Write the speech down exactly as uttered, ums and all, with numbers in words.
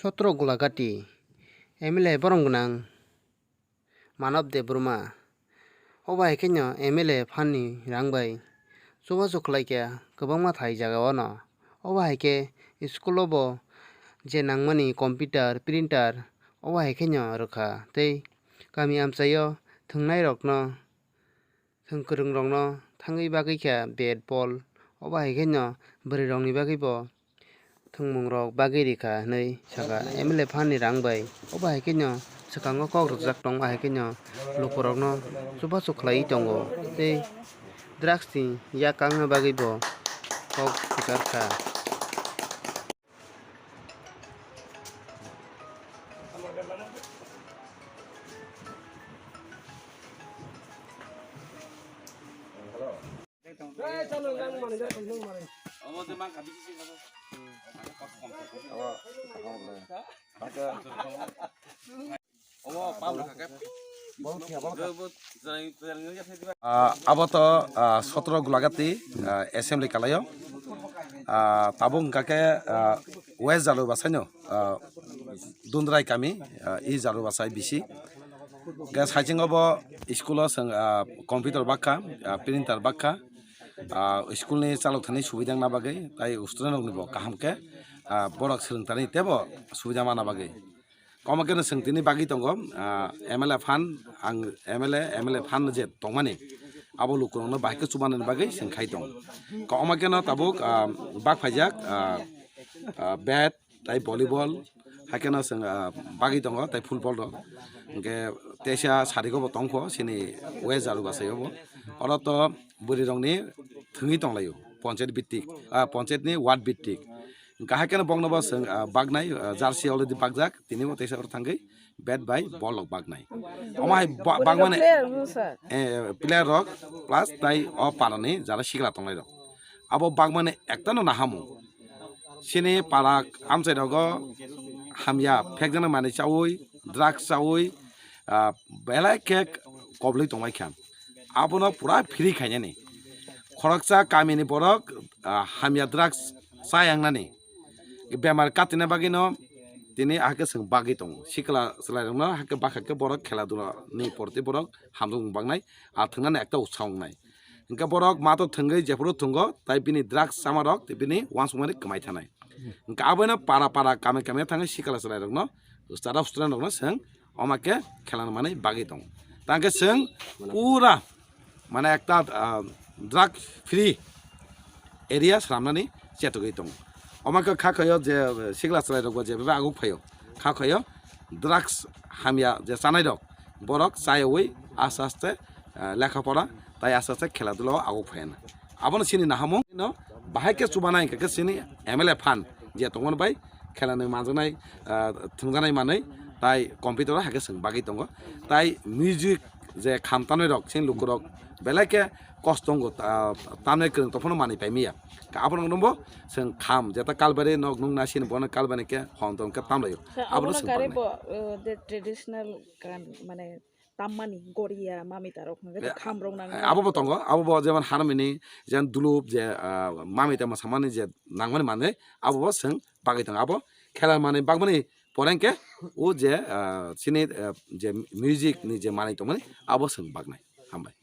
Sotro Gulagati, M L A borong gwnang Manob Debbarma. Obo hai kheno M L A phan ni rang bai chubachu khlai kha kwbangma thai jaga o no. Obo hai khe school o bo je nangmani computer, printer, obo hai kheno rwkha tei kami amchai o thwngnai rok no, thwng kwrwng rok no thangwi bagwi kha bat, ball, obo hai kheno bwrwi rok ni bagwi bo thwngmung rok bagwi rikha hinwi sakha M L A phan ni rang bai. Obo hai kheno swkango kok rwjak tong, ahai kheno lukurokno chubachu khlaiwi tongo tei drugs ni yak kakna bagwi bo kok kwchar kha. Ah, abo to, ah, sotro Gulagati, ah, assembly kalaio. Ah, tabuk hwnkha khe, ah, West Jalubasai no, ah, Dundrai kami, ah, i Jalubasai bisi. Hwnkhe saiching obo school o chwng, ah, computer bakha, ah, printer bakha, ah, school ni chalok thani subida wngna bagwi, tai student rok ni bo kaham khe, ah, borok swrwng thani teibo subida mana bagwi. Komo khe no chwng tini bagwi tongo, ah, M L A phan, ang M L A, M L A phan je tongmani, abo lukurokno bahai khe chubanani bagwi chwng khai tongo. Komo khe no tabuk, ah, bak phaijak, ah, ah, bat, tai volleyball, hai kheno chwng, ah, bagwi tongo, tai football rok. Hwnkhe teisa sarigo bo tongkho, chini West Jalubasai o bo. Oro to bwrwi rokni thwngwi tonglaio, ponchayat bittik, ah, ponchayat ni ward bittik. Hwnkhe hai kheno bokno bo chwng, ah, baknai, ah, jersey already bakjak, tini bo teisa oro thangwi bat bai ball rok baknai. Omo hai ba-, bakmani, player rok, sir? Eh, player rok plus tai o parani jara sikla tongnai rok. Abo bakmani ekta no nahamung. Chini para amchai rogo hamya phekjana manwi chawi, drugs chawi, ah, belai khe koblwi tongbai kha. Abono pura free khainani. Khoroksa kamini borok, ah, hamya drugs chayangnani. Bemar katina bagwino tini hakhe chwng bagwi tongo. Sikla chwlairokno hakhe bakha khe borok khela dula ni porti borok hamjwk bangnai, ah, thwngnani ekta utsaha wngnai. Hwnkhe borok mato thwngwi jephuru thwngo, tai bini drugs chamarok tei bini uansukmani kwmai thanai. Hwnkhe abono para para kami kami thangwi sikla chwlairokno, chara student rokno chwng omo khe khelana manwi bagwi tongo. Tangkhe chwng pura mane ekta, ah, drug free area swnamnani chetogwi tongo. Omo khe kha khaio je sikla chwlairokbo je bebak aguk phaio, kha khaio drugs hamya je chanairok borok chayawi aste aste, ah, lekha pora tai aste aste khela dula o aguk phaina. Abono chini nahamung no bahai khe chubanai hwnkhe chini M L A phan je tongmani bai khelanwi manjaknai, ah, thwngjaknai manwi tai computer o hai khe chwng bagwi tongo. Tai music je kham tanwi rok chini lukurok belai khe kosto wngo, ah, tamni kwrwng tongphano manwi paimaya. Abono nwngbo chwng kham jeta kalbari nok nukna chini bono kalbari khe hon tong khe tamlaio. Abono abono chwng kare pangnai. Bo, uh, the traditional gan mane tammani goria mami tarok hwnkhe khamrok nang. Abo bo tongo, abo bo jemon harmony, jemon dulup je, ah, mami tamo samani je nangmani manwi abo bo chwng bagwi tongo. Abo khela manwi bagmani pore hwnkhe o je, ah, chini, ah, je music ni je manwi tongmani abo chwng bagnai. Hambai.